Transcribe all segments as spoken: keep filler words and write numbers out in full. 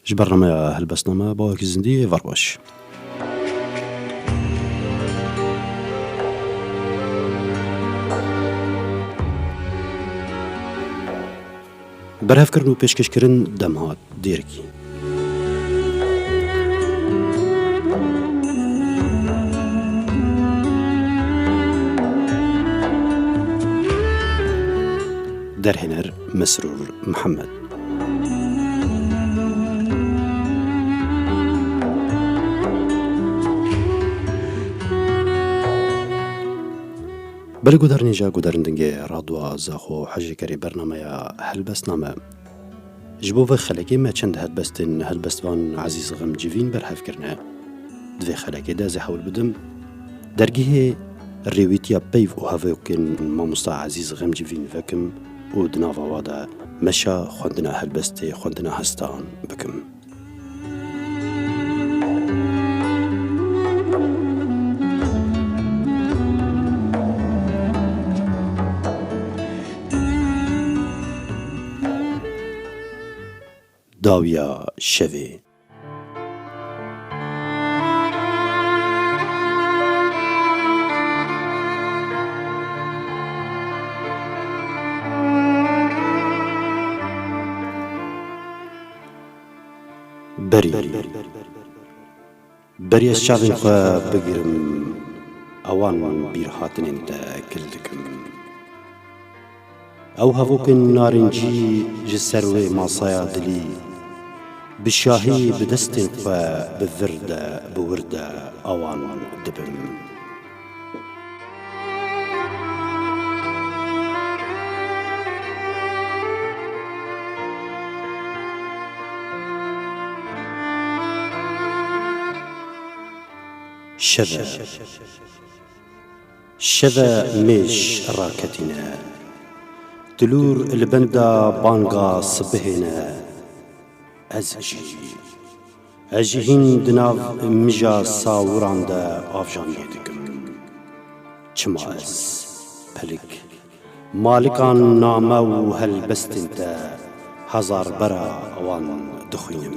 Ji bernameya helbestname bawekî zindî, êvar baş. Berhevkirin û pêşkêşkirin dem hat dêrikî. Derhêner Mesrûr Mihemed. Belê guhdarên hêja, guhdarên dengê radwa Zaxo, hejêkerê bernameya helbestname. Ji bo vê xelekê me çend helbestên helbestvan Ezîz Xemcivîn berhev kirine. Di vê xelekê de ez ê hewl bidim dergehê rêwîtiya peyv û hevokên mamosta Ezîz Xemcivîn vekim û di nava wa de meşa xwendina helbestê, xwendina hestan bikim. Dawiya şevê. Berî. Berî ez çavên xwe bigirim, ewan bîrhatinên te kil dikim. Ew hevokên narîncî ji ser wê masaya dilî, bi şahî bi destên xwe bi vir de, bi wir de awan dibim. Şev e. Şev e, mêj raketîne. Tilûr li benda banga sibihê ne. Ez jî, ez jî hîn di nav mija sawiran de avjaniyê dikim. Çima ez, pelik, malikan name û helbestên te, hezarbera wan dixwînim.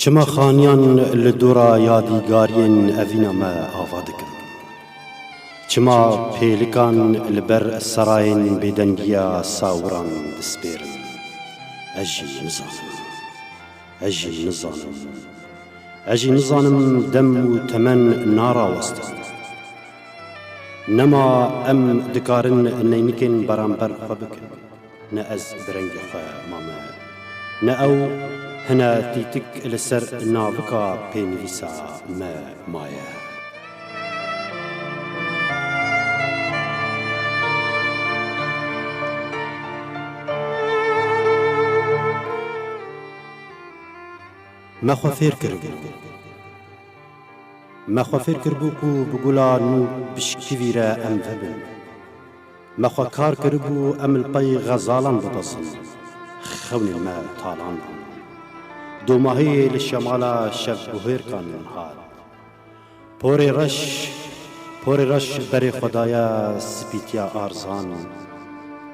Çima xaniyan li dora yadîgariyên evîna me ava dikim? Çima pêlikan li ber serayên bêdengiya sawiran dispêrim? Ez jî nizanim. Ez jî nizanim. Ez jî nizanim dem û temen narawestin. Nema em dikarin neynikên beramber xwe bikin. Ne ez bi rengê xwe mame. Ne ew hine tîtik li ser navika pênivîsa me maye. Me xwe fêr kiribû. Me xwe fêr kiribû ku bi gula nû pişkivî re em vebin. Me xwe kar kiribû em li pey xezalan bibezin. Xewnên me talan bûn. Domahiyê li şemala şevguhêrkan hat. Porê reş, porê reş berê xwe daye spîtiya arzan,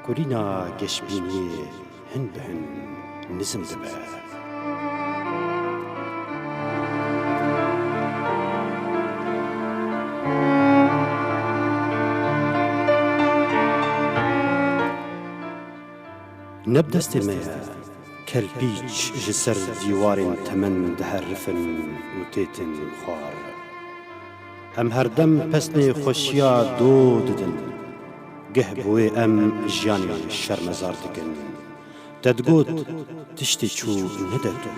kulîna geşbîniyê hin bi hin nizm dibe. Ne bi destê me ye, kelpîç ji ser dîwarên temen diherifin û têtin xwar. Em herdem pesnê xweşiya do didin. Geh bi wê em jiyanê şermezar dikin. Te digot, tiştê çû nede dûr.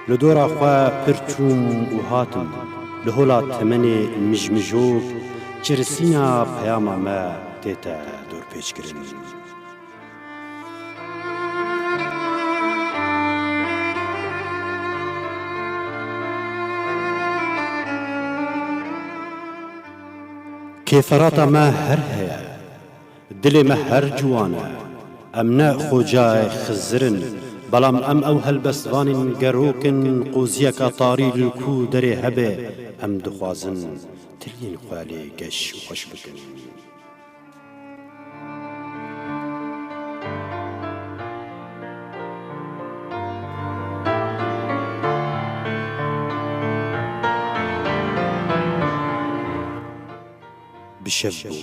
Li dora xwe pir çûm û hatim. Li hola temenê mijmijok, çirisîna peyama me tête dorpêçkirin. Kêferata me her heye, dilê me her ciwan e. Em ne xocayê Xizir in, Belam em ew helbestvanên gerok in, qoziyeka tarî li ku derê hebe, em dixwazin tiliyên xwe lê geş û xweş bikin. Bi şev bû.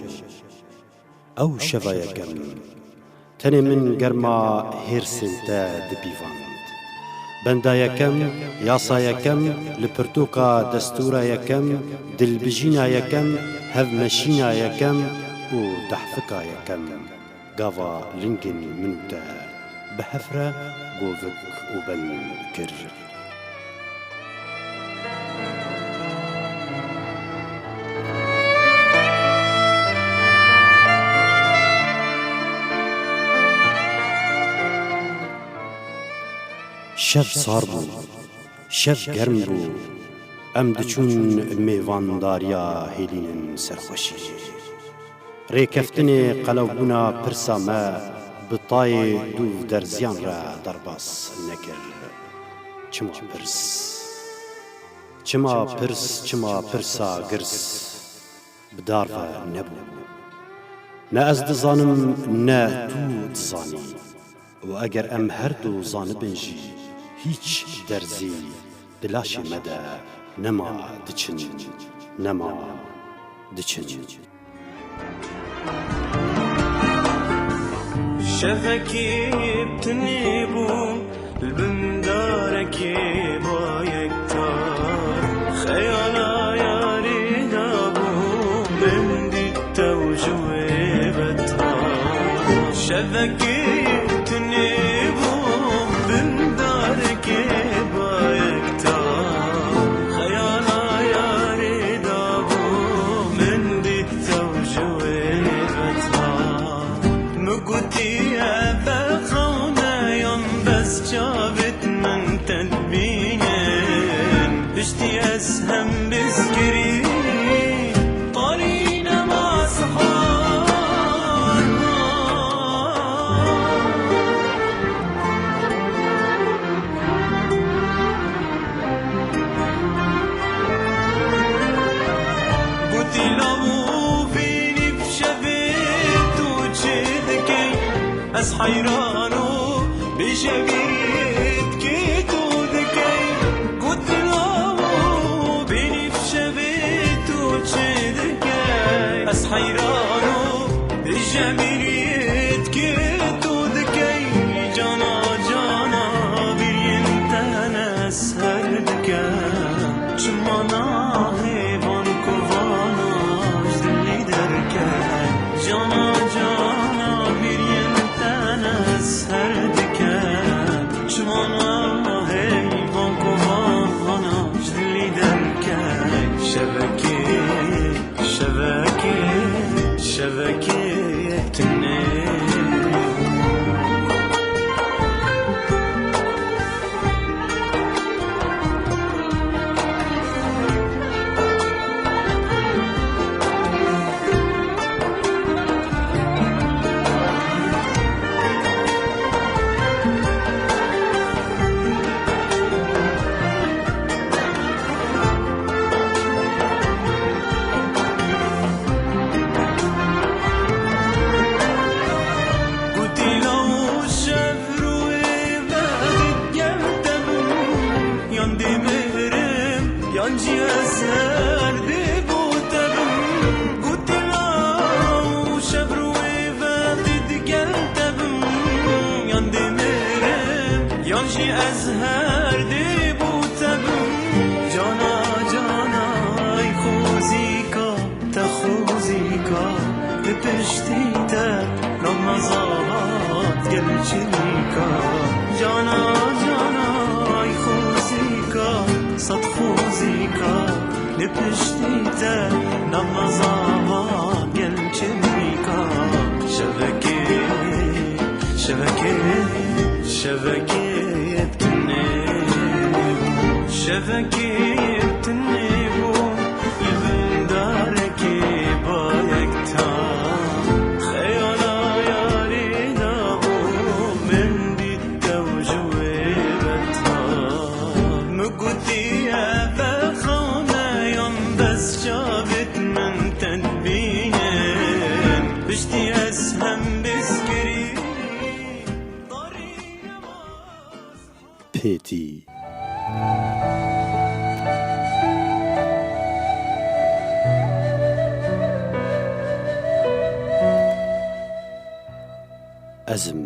Ew şeva yekem. Tenê min germa hêrsên te dipîvand. Benda yekem, yasa yekem, li pirtûka destûra yekem, dilbijîna yekem, hevmeşîna yekem û dehfika yekem. Gava lingên min û te bi hev re govik û ben kir. Şev sar bû, şev germ bû. Em diçûn mêvandariya hêlînin serxweşiyê. Rêkeftinê qelewbûna pirsa me bi tayê dûvderziyan re derbas nekir. Çima pirs? Çima pirs, çima pirsa girs bi dar ve nebû? Ne ez dizanim, ne tu dizanî. Û eger em her du zanibin jî, hîç derzî di laşê me de nema diçin, nema diçin. Şevekê bi tinê bû, li bin darekê bayek ta. Xeyala yarê de bû, min dît ew ji wê ve ta. Şevekê bi tinê bû, li bin darekê bayek ta. Xeyala yarê de bû, min dît ew ji wê ve ta. Min gotî, eve xewne yan bes çavêt min te dibînin. Piştî ez hem bizkirî, tarî nema sihar. Gotî, lawû bînî bi şevê tu çi dikey? Ez heyran û bêşevî dikê tu dikey. Gotî, lawû bînî bi şevê tu çi dikey? Ez heyran û bêşevî dikê tu dikey. Cana, cana, bîrîn te ne ser dike. Çima nahê van kovana ji dilî derke? Cana, cana, bîrîn te ne ser dike. Çima nahê van kovana ji dilî derke? Şevekê, şevekê, şevekê tinê. Gotî, law şev rûyê vedît gel te bim, yan dê mirim, yan jî ez her dê bo te bim. Gotî, law şev rûyê vedît gel te bim, yan dê mirim, yan jî ez her dê bo te bim. Cana, cana, ey xozîka, te xozîka, li piştî te nav mezala gel çimîka. Cana, cana, ey xozîka, sed xozîka, li piştî te nav mezala gel çimîka. Şevekê, şevekê, şevekê tinê, şevekê tinê bû. Li bin darekê bayek ta, xeyala yarê da bû, min dît ew ji Gotiye vexaneyan bes çavêt min te dibînin, piştî ez hem bêskirî darî nemaz. Pêtî. Ez im.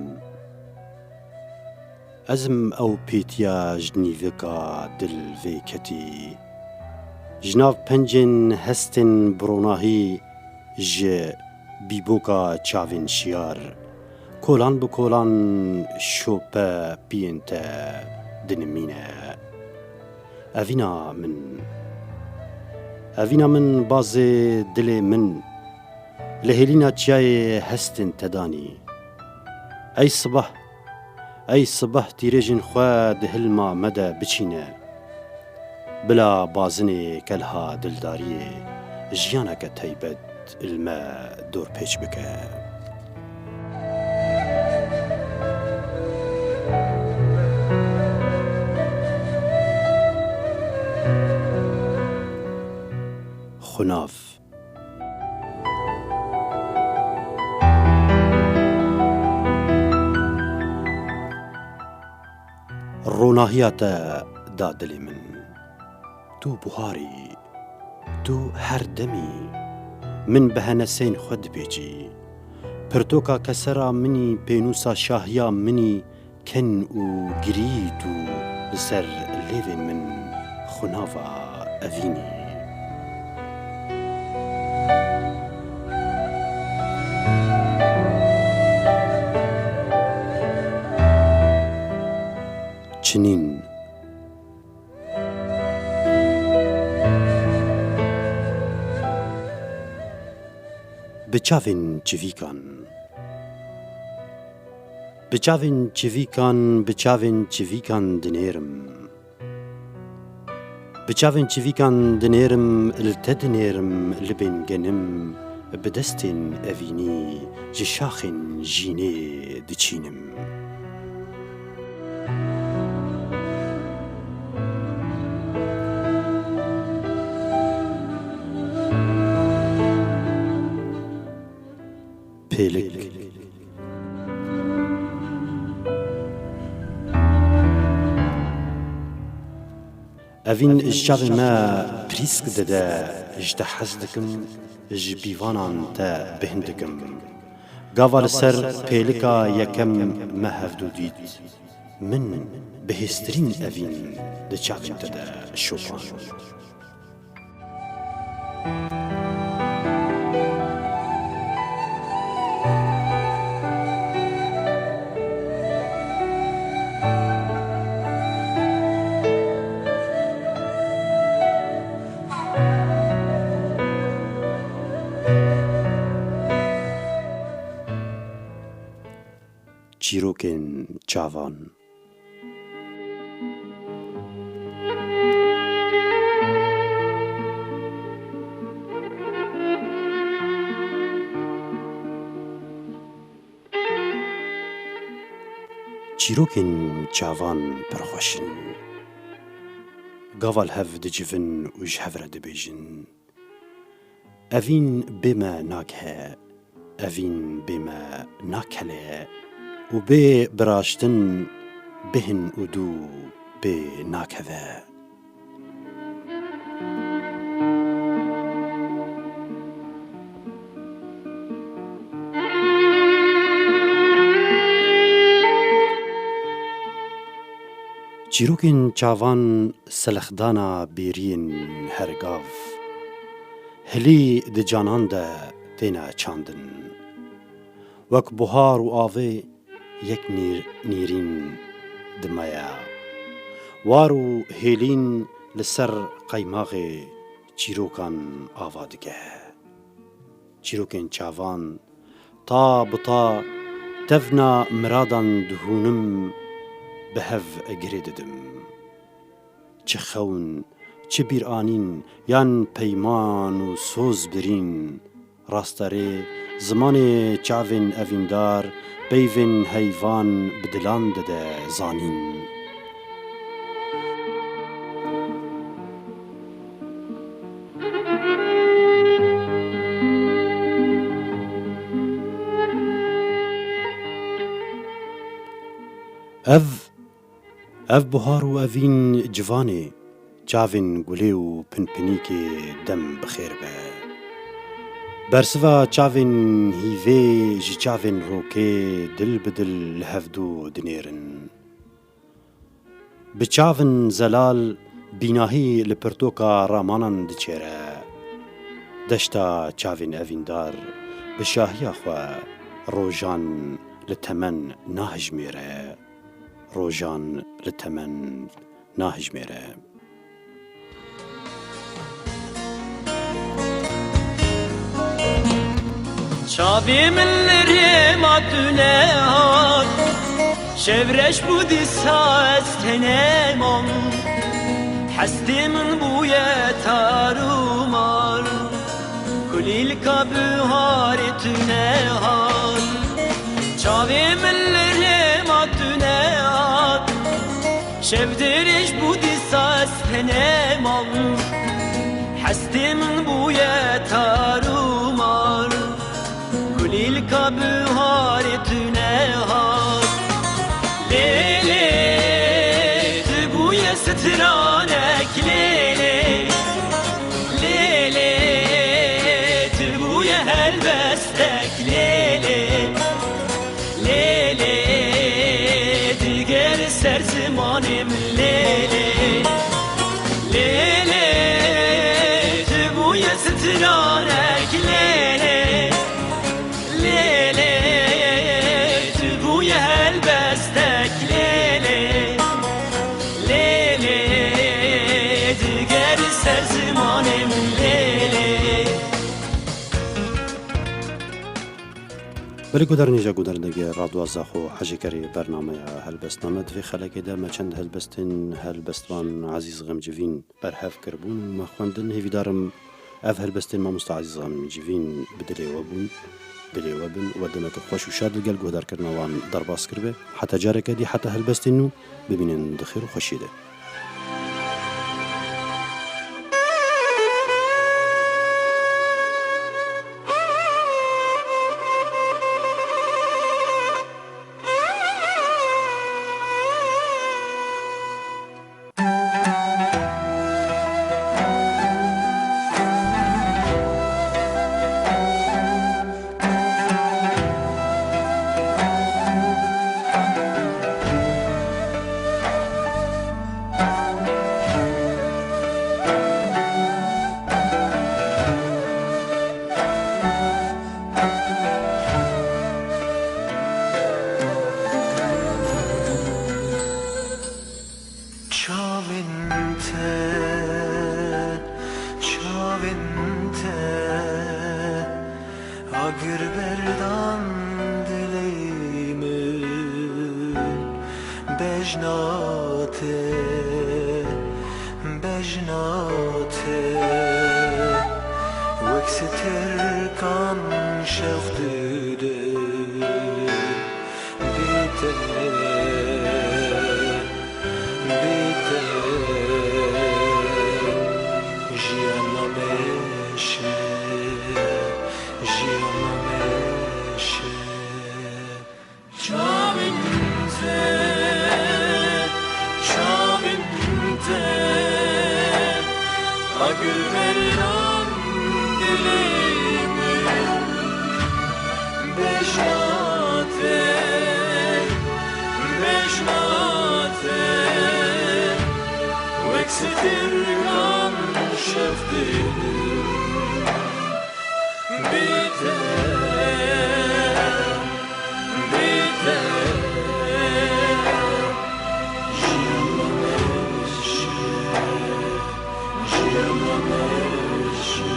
Ez im ew pêtiya ji nîvika dil vêketî. Ji nav pencên hestên bi ronahî, ji bîboka çavên şiyar, kolan bi kolan şope piyên te dinimîne. Evîna min. Evîna min bazê dilê min. Li hêlîna çiyayê hestên te danî. Ey sibeh, ey sibeh tîrêjên xwe di hilma me de biçîne. Bila bazinê kelha dildariyê jiyaneke taybet li me dorpêç bike. Xunav. Ronahiya te da dilê min. Tu buhar î, tu her dem î. Min bi henesên xwe dipêçî. Pirtoka kesera min î, pênûsa şahiya min î, ken û girî tu li ser lêvên min xunava evînî. Çinîn. Bi çavên çivîkan. Bi çavên çivîkan, bi çavên çivîkan dinêrim. Bi çavên çivîkan dinêrim, li te dinêrim, li bên genim, bi destên evînî ji şaxên jînê diçînim. Pêlik. Evîn ji çavên me pirîsk dide, ji te hez dikim, ji bîvanan te bêhn dikim. Gava li ser pêlika yekem me hevdû dît, min bihêztirîn evîn di çavên te de şopand. Çîrokên çavan. Çîrokên çavan pir xweş in. Gava li hev dicivin û ji hev re dibêjin. Evîn bê me nake, evîn bê me nakele û bê biraştin bêhn û dû pê nakeve. Çîrokên çavan selexdana bêriyên her gav, hilî di canan de têne çandin. Wek buhar û avê yek nîr-, nîrîn di me ye. War û hêlîn li ser qeymaxê çîrokan ava dike. Çîrokên çavan ta bi ta tevna miradan dihûnim, bi hev girê didim. Çi xewn, çi bîranîn yan peyman û soz birîn, rasterê zimanê çavên evîndar peyvên heyvan bi dilan dide zanîn. Ev, ev buhar û evîn civanê, çavên gulê û pinpinîkê dem bi xêr be. Bersiva çavên hîvê ji çavên rokê dil bi dil li hevdû dinêrin. Bi çavên zelal bînahî li pirtoka ramanan diçêre. Deşta çavên evîndar bi şahiya xwe rojan li temen nahijmêre. Rojan li temen nahijmêre. Çavê min li rêma tu nehat, şevreş bû dîsa ez tene mam. Hestê min bûye tar û mar, kulîlka biharê tu nehat. Çavê min li rêma tu nehat, şev dirêj bû dîsa ez tene mam. Hestê min bûye tar û mar, kulîlka biharê tu nehat. Lê lê, tu bûye stranek, lê lê. Lê lê, tu bûye helbestek, lê lê. Lê lê, diger ser zimanê min, lê lê. Lê lê, tu bûye stranek, lê lê. Lê lê, tu bûye helbestek, lê lê. Lê lê, diger ser zimanê min, lê lê. Belê guhdarên hêja guhdarên dengê Radyo Zaxo, hejêkerê bernameya helbestname. Di vê xelekê de me çend helbestên helbestvan Ezîz Xemcivîn berhev kiribûn û me xwendin. Hêvîdar im ev helbestên mamosta Ezîz Xemcivîn bi dilê we bûn, dilê we bin û we demeke xweş û şad li gel guhdarkirina wan derbas kiribe. Heta careke dî, heta helbestên nû, bimînin di xêr û xweşiyê de. Çavên te, çavên te, agir berdan dilê min. Bejna te, bejna te, wek sitirkan şev dide. Bê te, bê te, jiyan nameşe, jiyan nameşe. Çavên te, çavên te, agir berdan dilê min. Bejna te, bejna te, wek sitirgan şev didin. Bê te, bê te, jiyan nameşe, jiyan nameşe.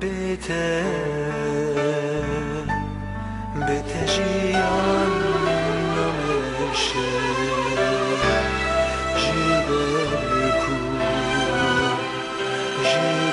Bê te, bê te jiyan nameşe. Ji ber ku, ji